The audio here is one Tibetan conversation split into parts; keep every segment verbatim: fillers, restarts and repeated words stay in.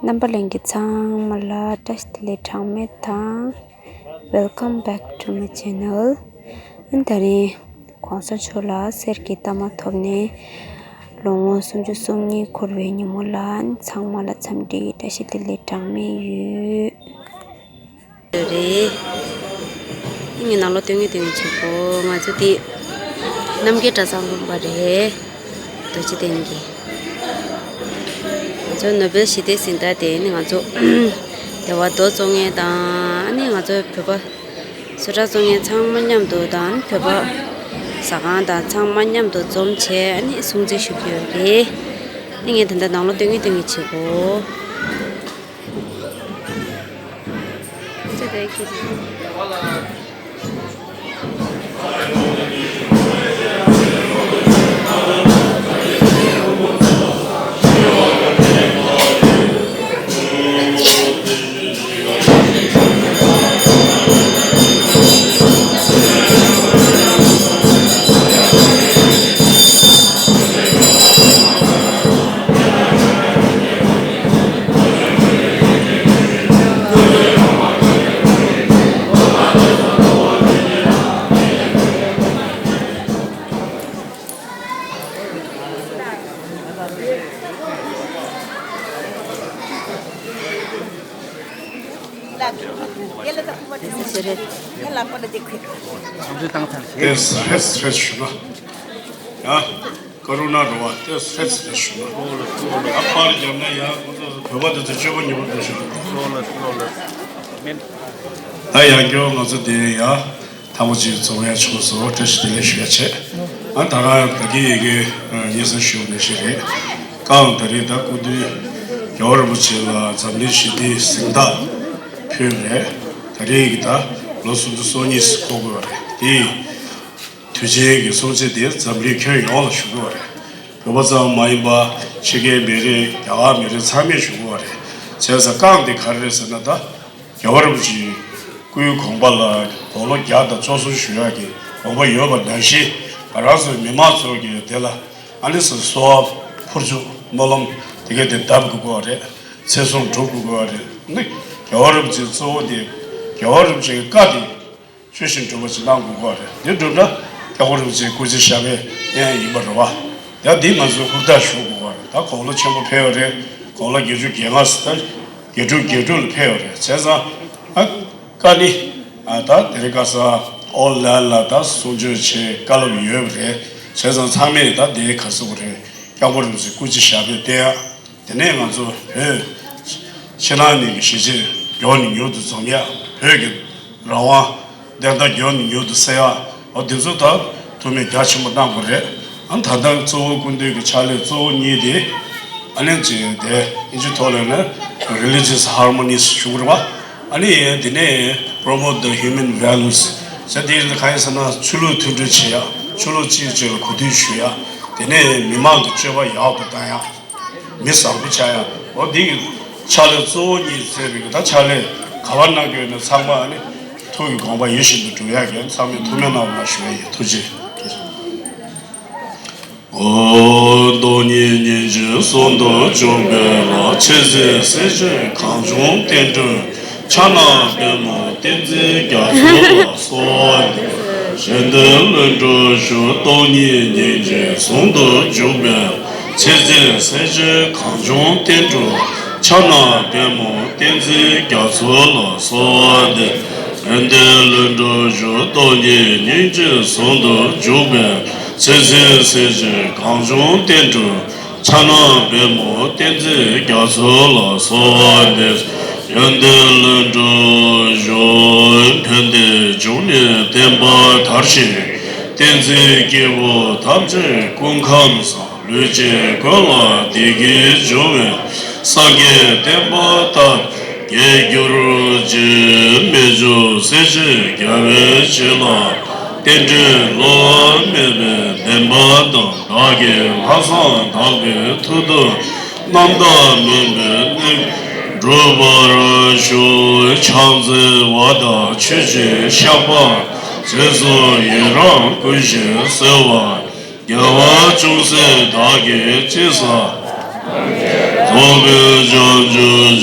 རྣམ་པ་ལྷན་རྒྱས་ཚང་མ་ལ་བཀྲ་ཤིས་བདེ་ལེགས་གྲངས་མེད་དང་། Welcome back to my channel. ཨ་ནི་ད་རིང་གོང་ས་མཆོག་ལ་གསེར་གྱི་རྟགས་མ་ཐོབ་ནས་ལོ་ངོ་སུམ་ཅུ་སོ་གཉིས་འཁོར་བའི་ཉིན་མོ་ལ་ཨ་ནི་ཚང་མ་ལ་འཚམས་འདྲི་བཀྲ་ཤིས་བདེ་ལེགས་གྲངས་མེད་ཡོད། རེད། ངས་ནང་ལོགས་སྟོན་གྱི་སྟོན་གྱི་བྱེད་དགོས། ང་ཚོ་འདི་རྣམ་རྒྱལ་གྲྭ་ཚང་དགོན་པ་རེད། རྡོ་རྗེ་གདན་གྱི། ང་ཚོ་ནོ་བེལ་ཞི་བདེའི་གཟེངས་རྟགས་དེ་ནི་ང་ཚོ་སྡེ་བ་རྡོ་བཙོང་མཁན་དང་ཨ་ནི་ང་ཚོ་བོད་པ་བཟོ་གྲྭ་བཙོང་མཁན་ཚང་མ་མཉམ་དུ་དང་བོད་པ་ཟ་ཁང་དང་ཚང་མ་མཉམ་དུ་འཛོམས་བྱས་ཨ་ནི་སྲུང་བརྩི་ཞུ་རྒྱུ་རེད། ཨ་ནི་ངས་ད་ལྟ་ནང་ལོགས་སྟོན་གྱི་སྟོན་གྱི་བྱེད་དགོས། ལགས་སོ། ཡ་ལགས་པ་ལ་དེ་ཁུལ། ཨེ་སི་ཨེ་སི་ཨེ་སི་ཞུ་ན། ཡ། ཀ་རུ་ན་རུ་བ་ཏེ་སེ་སེ་ཞུ་ན། ཡ་པར་རྒྱབ་ན་ཡ་ཁོ་ཚོ་བོད་པ་དེ་ཚོ་སྤྱོད་པ་ཉེས་པོ་འགྲོ་ཞིག་འདུག་ད་ཡང་སྐྱོ་ང་ཚོ་དེ་ཡ་ཐང་པོ་ཅིག་འཛོམས་ཡ་བྱུང་སོང་། བཀྲ་ཤིས་བདེ་ལེགས་ཞུ་ཡ་བྱས། ཨ་ད་རང་ད་གི་ཡི་གེ་སྙན་སེང་ཞུ་ནས་ཞིག་རེད། ཀའང་ད་རེས་ད་སྐུ་མདུན་རྒྱལ་བ་རིན་པོ་ཆེ་ལ་འཛམ་གླིང་ཞི་བདེའི་གཟེངས་རྟགས་ཕུལ་རེད། ད་རེས་ཀྱི་ད་ལོ་སུམ་ཅུ་སོ་གཉིས་འཁོར་དགོས་པ་རེད་དེ། དུས་ཆེན་གྱི་སྲུང་བརྩི་དེ་འཛམ་གླིང་ཁྱོན་ཡོངས་ལ་ཞུ་དགོས་པ་རེད། བོད་པ་ཙམ་མ་ཡིན་པ་ཕྱི་རྒྱལ་མི་རིགས་རྒྱ་གར་མི་རིགས་ཚང་མས་ཞུ་དགོས་པ་རེད། བྱས་ཙང་རྐང་དེ་ག་རེ་རེད་ཟེར་ན་ད་རྒྱལ་བ་རིན་པོ་ཆེའི་སྐུའི་དགོངས་པ་ལ་དགུང་ལོ་བརྒྱ་དང་བཅུ་གསུམ་བཞུགས་ཡག་གི་དགོངས་པ་ཡོད་པ་ནང་བཞིན་ང་རང་ཚོའི་མི་མང་ཚོ་གིས་དེ་ལ་ཨ་ནི་སོ་སོ་ཕུར་ཚུགས་སྨོན་ལམ་དེ་གས་དེ་གདབ་དགོས་པ་རེད། ཚེ་སྲུང་སྒྲུབ་དགོས་པ་རེད། ནི་རྒྱལ་བ་རིན་པོ་ཆེའི་གཙོ་བོ་དེ་རྒྱལ་བ་རིན་པོ་ཆེའི་བཀའ་དེ། ཆོས་བཞིན་སྒྲུབ་པ་ཅིག་གནང་དགོས་ཀྱི་རེད། འདི་སྒྲུབ་ན་སྐྱབས་མགོན་རིན་པོ་ཆེའི་སྐུ་ཚེ་ཞབས་པད་བརྟན་ཡིན་པ་རེད་བ། ཡང་འདི་ང་ཚོས་ཧུར་ཐག་ཞུ་དགོས་ཀྱི་རེད། ད་དགུང་ལོ་ཆེན་པོ་ཕེབས་པ་རེད། དགུང་ལོ་བརྒྱད་ཅུ་གྱ་ལྔ་ཟེར་ད་བརྒྱད་ཕྲུག་བརྒྱད་ཕྲུག་ལ་ཕེབས་པ་རེད། བྱས་ཙང་ཨ་བཀའ་ནི་ཨ་ད་དེ་རིང་ཁ་སང་ཨོ་ལ་ལ་ད་གསུང་ཆོས་བྱེད་བཀའ་སློབ་ཡོད་པ་རེད། བྱས་ཙང་ཚང་མས་ད་དེ་ག་ཚོད་རེད། སྐྱབས་མགོན་རིན་པོ་ཆེའི་སྐུ་ཚེ་ཞབས་པད་བརྟན་ཡག་དེ་ནས་ང་ཚོ་བོད་ཕྱི་ནང་གཉིས་ཀྱི་གཞིས་བྱེས་མགྱོགས་ནས་མྱུར་དུ་འཛོམས་ཡག་བོད་ཀྱི་རང་དབང་བདེན་མཐའ་མགྱོགས་ནས་མྱུར་དུ་གསལ་ཡག་འོ་འདི་ཚོ་ད་ཐུགས་སྨོན་རྒྱ་ཆེན་པོ་གནང་དགོས་རེད། ཨ་ད་ལྟ་གཙོ་བོ་སྐུ་མདུན་གྱི་ཕྱག་ལས་གཙོ་བོ་གཉིས་དེ་ཨ་ནི་ཅིག་དེ་ཨིན་ཇི་ཐོག་ལ་ནི་Religious Harmonies ཞུ་དགོས་རེད་བ། ཨ་ནི་དེ་ནས་Promote the Human Values ཟེར་དེ་ག་ཡིན་ཟེར་ན་ཆོས་ལུགས་མཐུན་སྒྲིལ་བྱེད་ཡག་ཆོས་ལུགས་གཅིག་གཅིག་ལ་གུས་འདུད་ཞུ་ཡག་དེ་ནས་མི་མང་གི་སྤྱོད་པ་ཡག་ཏུ་བཏང་ཡག་མི་བཟང་པོ་ཆགས་ཡག་འོ་འདི་གི་ཕྱག་ལས་གཙོ་བོ་གཉིས་མཛད་པའི་གི་ད་ཕྱག་ལས་ག་པར་གནང་གི་ཡོད་ན་ཚང་མ་ཨ་ནི་ཐུགས་ཀྱི་དགོངས་པ་ཡིད་བཞིན་དུ་འགྲུབ་ཡག་གི་ཚང་མས་ཐུགས་སྨོན་གནང་རོགས་ཞུ་ཡ་ཡིན། ཐུགས་རྗེ་ཆེ། ཨོ། སྟོང་ཉིད་སྙིང་རྗེ་ཟུང་དུ་འཇུག་པའི་ལམ། ཆེས་མཛེས་སྲས་བཅས་གངས་ལྗོངས་བསྟན་འགྲོའི། ཕྱག་ན་པདྨོ་བསྟན་འཛིན་རྒྱ་མཚོ་ལ་གསོལ་བ་འདེབས། གཞན་དོན་ལྷུན་གྲུབ་ཞུ། སྟོང་ཉིད་སྙིང་རྗེ་ཟུང་དུ་འཇུག་པའི་ལམ། ཆེས་མཛེས་སྲས་བཅས་གངས་ལྗོངས་བསྟན་འགྲོའི། ཕྱག་ན་པདྨོ་བསྟན་འཛིན་རྒྱ་མཚོ་ལ་གསོལ་བ་འདེབས། ཡོན་ཏན་ལྷུན་གྲུབ་ཞུ། སྟོང་ཉིད་སྙིང་རྗེ་ཟུང་དུ་འཇུག་པའི་ལམ། ཆེས་མཛེས་སྲས་བཅས་གངས་ལྗོངས་བསྟན་འགྲོའི། ཕྱག་ན་པདྨོ་བསྟན་འཛིན་རྒྱ་མཚོ་ལ་གསོལ་བ་འདེབས། ཡོན་ཏན་ལྷུན་གྲུབ་ཞུ། ཕན་བདེའི་འབྱུང་གནས་བསྟན་པ་དར་ཞིང་། བསྟན་འཛིན་སྐྱེས་བུ་ཐམས་ཅད་སྐུ་ཁམས་བཟང་། ལུས་ཅན་ཀུན་ལ་བདེ་སྐྱིད་འབྱུང་བའི། སངས་རྒྱས་བསྟན་པ་དར་རྒྱས་གྱུར་ཅིག་སྨན་ལྗོངས་སྲས་བཅས་རྒྱལ་བའི་བྱིན་རླབས། རྟེན་འབྲེལ་བསླུ་བ་མེད་པའི་བདེན་པ་དང་། བདག་གིས་ལྷག་བསམ་དག་པའི་མཐུ་སྟོབས། རྣམ་དག་སྨོན་པའི་གནད་འགག་འགྲུབ་པར་ཤོག་ཕྱག་འཚལ་བ་དང་མཆོད་ཅིང་བཤགས་པ། རྗེས་སུ་ཡི་རང་བསྐུལ་ཞིང་གསོལ་བ། རྒྱལ་བ་ཅུང་ཟད་བདག་གིས་ཅི་བསགས། རྫོགས་པའི་བྱང་ཆུབ་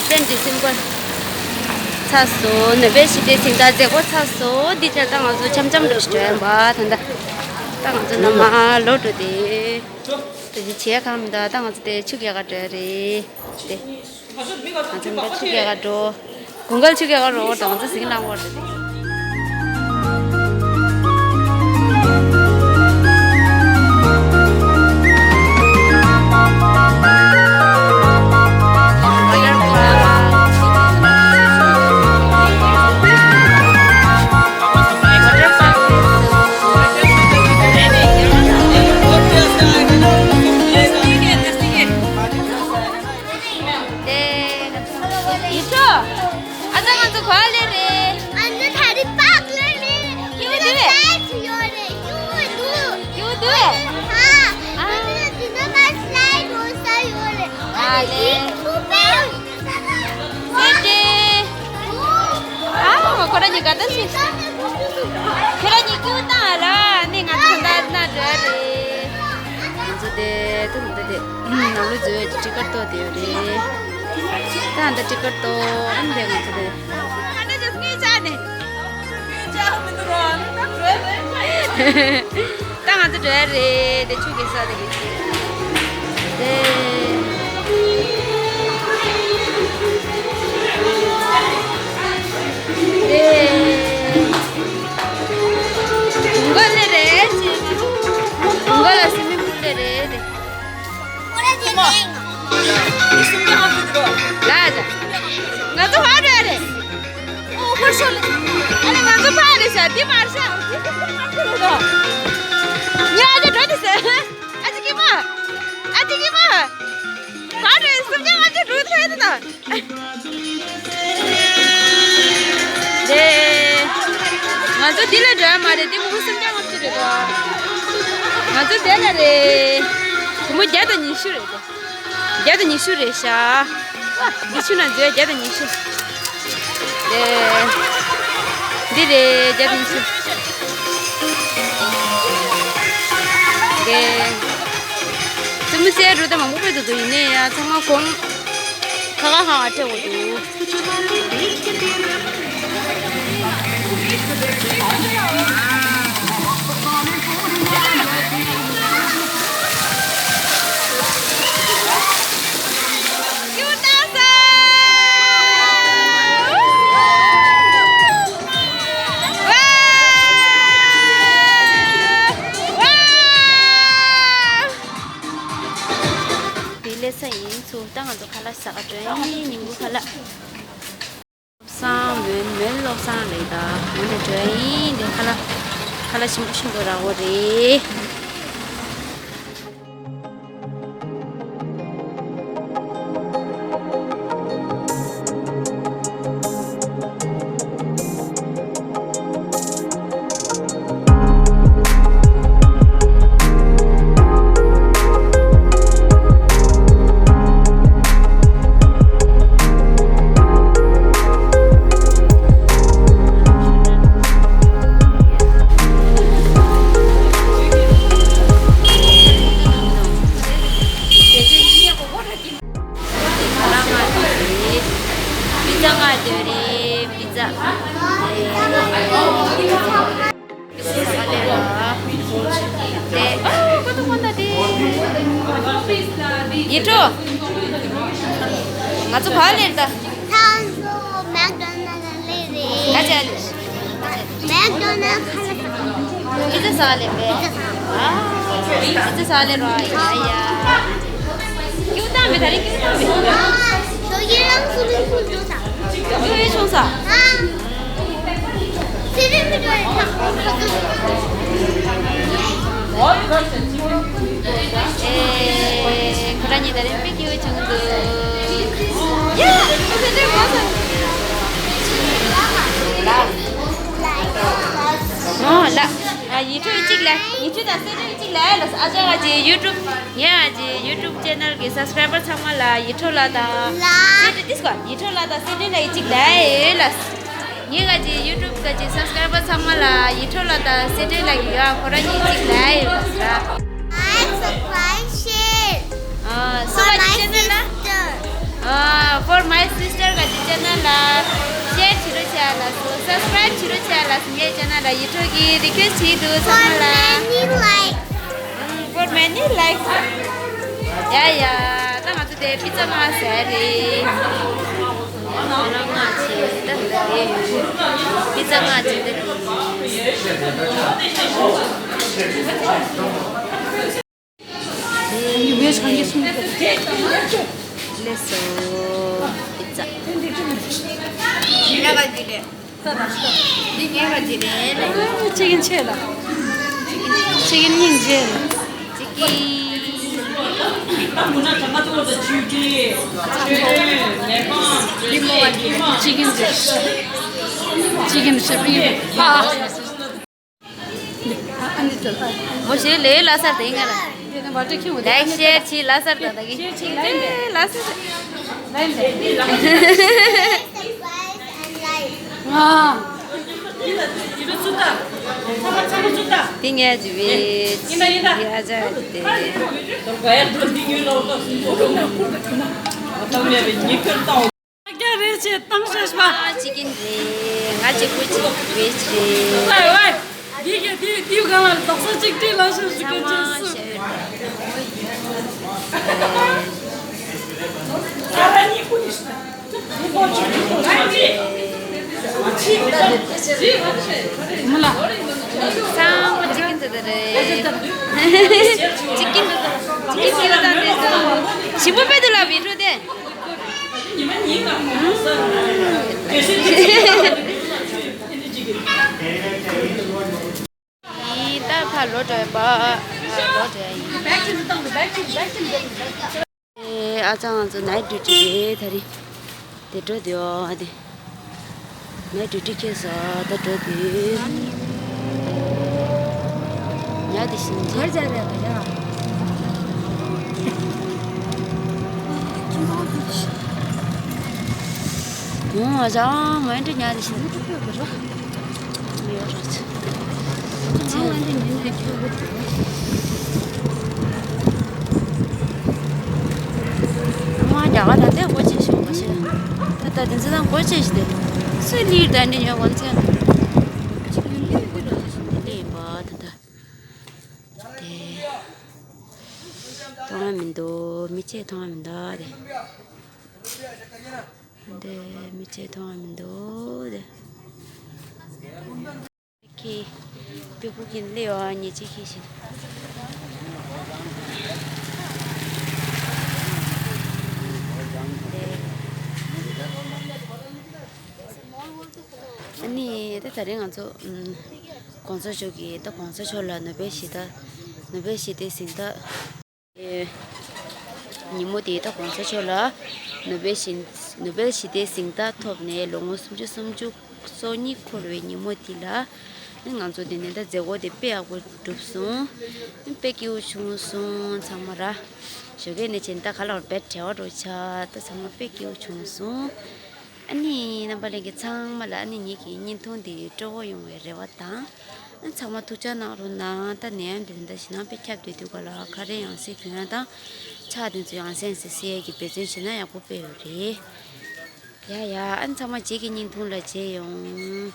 སེམས་ཀྱི་སེམས་ཁོར་ཚར་སོང་། ནོ་བེལ་ཞི་བདེའི་གཟེངས་རྟགས་མཛད་སྒོ་ཚར་སོང་། འདི་ཆར་ད་ང་ཚོ་འཆམ་འཆམ་འགྲོ་ཞིག་འགྲོ་ཡིན་པ། ད་ད་ད་ང་ཚོ་ནང་མ་ལོག་འགྲོ་དེ། ད་ཅི་བྱེད་གམ། ད་ད་ང་ཚོ་དེ་ཆུ་རྐྱལ་ག་འགྲོ་ཡ་རེད་དེ། ང་ཚོ་ད་ཆུ་རྐྱལ་ག་འགྲོ། དགུན་ཁ་ཆུ་རྐྱལ་ག་འགྲོ་དང་ང་ཚོ་ཟིང་ལངས་པ་རེད། དེ། ཡིན་ཤོག་ཨ་ཅག་ང་ཚོ་ག་པར་སླེབས་རེད། ཨ་ནི་ད་རེས་པཱརྐ་སླེབས་རེད། སྐྱིད་པོ་འདུག་གས། སླའི་ཌི་ཡོད་རེད། སྐྱིད་པོ་འདུག་སྐྱིད་པོ་འདུག་གས། ཧ། ཨ་ནི་འདི་ན་མར་སླའིཌ་འགྲོ་ས་ཡོད་རེད། ཨ་ལེ། ཐུག་པའི། སེ་ཏྲེ། ཨ་མ་ཁོ་རང་གཉིས་ཀ་ད་སུ། ཁྱེད་རང་གཉིས་སྐྱིད་པོ་བཏང་ཨ་ལ་ནི་ང་ཚོ་ད་ན་འགྲོ་རེད། ང་ཚོ་དེ་ཐུག་འདི་དེ། ནང་ལོ་འཛུལ་བའི་ཊི་ཀཊ་ཏོག་དེ་ཡོད་རེད། ད་འདི་ཊི་ཀཊ་ཏོག་ཨ་ནི་དེ་ང་ཚོ་དེ། ང་འདྲ་ཅིག་ངའི་ཅག་ནས། ངའི་ཅག་མི་འདུག་རོ། ད་འགྲོ་ཡ་རེད། ད་ང་ཚོ་འགྲོ་ཡ་རེད་དེ་ཆུ་རྐྱལ་ས་དེ་གི། དེ། དེ། དགུན་ཁ་སླེབས་རེད་ཅེས་ན། དགུན་ཁ་ལ་སི་མིང་པུལ་སླེབས་རེད་དེ། ལ་ལ། ང་ཚོ་ཕར་འགྲོ་ཡ་རེད། ཨོ་ཧོ་ཤོ་ལེ། ཨ་ལེ་ང་ཚོ་ཕར་རེད་ཤག་འདི་མར་ཤག་ཉ་ཨ་ཅག་འགྲོ་དེ་ཟེར། ཨ་ཅག་གི་མ། ཨ་ཅག་གི་མ། ཕར་རེད་སུམ་ཉ་ཨ་ཅག་འགྲོ་ཐུབ་ཡ་དེ་ན། རེད། ང་ཚོ་འདི་ལ་འགྲོ་ཡ་མ་རེད། འདི་མོ་སུམ་བརྒྱ་ལྔ་བཅུ་རེད་དོ། ང་ཚོ་དེ་ལ་རེད། བུ་མོ་བརྒྱ་དང་ཉི་ཤུ་རེད་དོ། བརྒྱ་དང་ཉི་ཤུ་རེད་ཤག་འདི་ཆུ་ནང་འཛུལ་བརྒྱ་དང་ཉི་ཤུ། རེད། འདི་རེད་བརྒྱ་དང་ཉི་ཤུ། རེད། རྩེད་མོ་རྩེ་འགྲོ་དེ་མང་པོ་སྤེལ་འདུག་ཡིན་ནའི་ཡང་ཚང་མ་གོང་ཁ་ཁ་ཁ་ཁ་སྤྲད་དགོས་འདུག་ཏོག་སང་རེད་ད། ང་ནི་འགྲོ་ཡིན་དེ། ཁ་ལག་ཁ་ལག་ཞིམ་པོ་ཞིམ་པོ་རག་གོ་རེད། པི་ཛ་ང་འདོད་རེད། པི་ཛ། པི་ཛ་ང་འདོད་རེད། པི་ཛ་ང་འདོད་རེད། དེ། ཨོ། ཀོ་ཏོ་ཀོ་ཏོ་དེ། ཡེ་ཁྲོ། ང་ཚོ་ག་ལེར་ད། ང་ཚོ་མེག་ཌོ་ནལ་ལ་ལེ་རེད། ད་ཅི་ལེ། མེག་ཌོ་ནལ་ཁ་ལག་ཟ། པི་ཛ་ཟ་ལེ་བས། པི་ཛ་ཟ། ཨ། པི་ཛ་ཟ་ལེ་རོ། ཡ་ཡ། ཀྱུ་ཏང་མེ་ད་རེ་ཀྱུ་ཏང་མེ། ཞོ་ཡེ་རང་སུ་ལུ་སུ་འགྲོ་ས། ཀྱུ་ཡེ་ཆུང་ས། ཨ། སི་རི་མི་འགྲོ་ཡེ་ཐག་ཐག་ཏུ། ཨེ། ཁོ་རང་གཉིས་ད་རེ་དཔེ་སྐྱིད་པོ་བྱུང་འདུག་ཡ། ཁོ་ཚོ་འདྲེ་མ་སོང་། ཨོ་ལ། ཨ། ཡེ་ཁྲོ་ཡེ་གཅིག་ལ། ཡེ་ཁྲོ་དང་སེ་ཁྲོ་ཡེ་གཅིག་ལ་ལ། ཨ་ཅག་ག་ཅི་ཡུ་ཊུབ། ངའི་ཨ་ཅི་ཡུ་ཊུབ་ཆེ་ནལ་གི་སབ་སི་ཀ་རའི་བར་ཚང་མ་ལ་ཡེ་ཁྲོ་ལ་དང་། ལ། སེ་ཁྲོ་དིས་ཀོ། ཡེ་ཁྲོ་ལ་དང་སེ་ཁྲོ་ལ་ཡེ་གཅིག་ལ་ལ། ངའི་ཨ་ཅི་ཡུ་ཊུབ་ག་ཅི་སབ་སི་ཀ་རའི་བར་ཚང་མ་ལ་ཡེ་ཁྲོ་ལ་དང་སེ་ཁྲོ་ལ་ཡོད། ཨ། ཁོ་རང་གཉིས་གཅིག་ལ་ཡོད་ལ། Like, subscribe, share. ཨ། སུ་ག་ཅི་ཆེ་ནལ་ལ། ཨ། For my sister ག་ཅི་ཆེ་ནལ་ལ་ཤེར་བྱེད་རོགས་བྱས་ལ་སོ། སབ་སི་ཀ་རའིབ་བྱེད་རོགས་བྱས་ལ་སོ། ངའི་ཆེ་ནལ་ལ་ཡེ་ཁྲོ་གིས་རི་ཀུ་ཨེ་སི་ཊི་བྱེད་འདུག་ཚང་མ་ལ། For many likes. ཨང་། For many likes. ཡ་ཡ། ད་ང་ཚོ་དེ་པི་ཛ་མངགས་ཟེར་རེད། ང་རང་མངགས་བྱས་ད་འདི་རེད། པི་ཛ་མངགས་བྱས་ད་རེད། ལགས་སོ། པི་ཛ། ཉག་ག་འདི་རེད། འདི་ཉག་ག་འདི་རེད། ཅི་གིན་ཆེ་ལ། ཅི་གིན་སྙིང་རྗེ་ལ། ཅི་གིན། ཅི་གིན་རེད། ཅི་གིན་ཆེ་པི། ཨ། མོ་ཞེས་ལས་ལ་སར་དེ་ང་ལ། ལའིག་ཤེར་གྱིས་ལ་སར་དང་ད་གི། ལ་སར། དེ་ངས་ཅི་བེད། ཡ་ཅག་དེ། རྒྱ་རེད་ཅེས་བཏང་ཤག་པ། ཅི་གིན་རེད། ང་གཅིག་པུ་ཅིག་རེད་ཅེས། ཝའི་ཝའི། འདི་ག་འདི་འདི་གང་ལ་རྡོག་རྩ་གཅིག་སྒྲིལ་ལ་ཤོག་ཅིག་ག་ཅེས་སུ། མོ་ལ། སང་པོ་ཅི་གིན་དེ་དེ་རེད། ཅི་གིན་དེ་དེ་ཅི་གིན་དེ་དེ་དེ་དེ། ཞིམ་པོ་དཔེ་འདུག་ལ་བི་ཀྲུ་དེ། ཡིན་ད་ཕར་ལོག་འགྲོ་ཡིན་པ། ཕར་ལོག་འགྲོ་ཡིན། ཨེ། ཨ་ཅག་ང་ཚོ་ནའིཊ་ཌིའུ་ཊི་རེད་ད་རེས། དེ་འགྲོ་དེ་ཨོ་དེ། ནའིཊ་ཌིའུ་ཊི་ཁེལ་སོང་ད་འགྲོ་དེ། ཉལ་དེ་བཞིན་གྱི། ཨོ་ཨ་ཅག་མ་འདྲ་ཉལ་དེ་བཞིན། ཡོད་རེད། ང་རྒྱ་གར་ད་ལྟའི་སྒོ་ཕྱེ་ཤོག་མ་ཤེས། ད་ལྟ་དེ་ཚོ་དང་སྒོ་ཕྱེ་ཤི་དེ། སུས་ལིར་ད་འདི་ཉོ་གོ་ཚེ། ལི་ཡིན་པ་ད་ལྟ། དེ། མཐོང་ཡ་མི་འདུག་མི་ཚེ་མཐོང་ཡ་མི་འདུག་དེ། དེ་མི་ཚེ་མཐོང་བ་མི་འདུག་དེ། ཁྱི། སྐྱོ་པོ་ཁྱི་སླེབས་ཡོང་ཉེ་ཆེ་ཁྱི་ཞིག་དེ། ཨ་ནི་ད་ད་རིང་ང་ཚོ་ཨམ་གོང་ས་མཆོག་གི་ད་གོང་ས་མཆོག་ལ་ནོ་བེལ་ཞི་བདེ་ནོ་བེལ་ཞི་བདེ་གཟེངས་རྟགས་ཨེ་ཉིན་མོ་དེ་ད་གོང་ས་མཆོག་ལ་ནོ་བེལ་ཞི་ནོ་བེལ་ཞི་བདེ་གཟེངས་རྟགས་ཐོབ་ནས་ལོ་ངོ་སུམ་ཅུ་སུམ་ཅུ་སོ་གཉིས་འཁོར་བའི་ཉིན་མོ་དེ་ལ་ང་ཚོ་དེ་ནས་ད་མཛད་སྒོ་དེ་དཔེ་ཡག་པོ་གྲུབ་སོང་། དཔེ་སྐྱིད་པོ་བྱུང་སོང་ཚང་མ་ར། ཞོགས་ཀས་ནས་བྱས་ད་ག་ལ་བར་བེད་བྲེལ་བ་འགྲོ་ཆ་ད་ཚང་མ་དཔེ་སྐྱིད་པོ་བྱུང་སོང་། ཨ་ནི་རྣམ་པ་ལྷན་རྒྱས་ཚང་མ་ལ་ཨ་ནི་ངེད་ཀྱི་བརྙན་ཐུང་འདི་སྤྲོ་བོ་ཡོང་བའི་རེ་བ་དང་། ཨ་ཚང་མ་ཐུགས་ཅག་གནང་རོགས་གནང་། ད་ནད་ཡམས་འདི་འདྲ་ཞིག་ནང་དཔེ་ཁྱབ་བསྡད་དུས་ག་ལ་ཁ་རས་ཡང་སེ་གྱོན་ཡ་དང་། ཕྱག་དེ་ཚོ་ཡང་སེ་སེ་སེ་ཡ་གི་འབད་བརྩོན་བྱས་ན་ཡག་པོ་དཔེ་ཡོད་རེད། ཡ་ཡ་ཨ་ནི་ཚང་མ་རྗེས་ཀྱི་བརྙན་ཐུང་ལ་མཇལ་ཡོང་།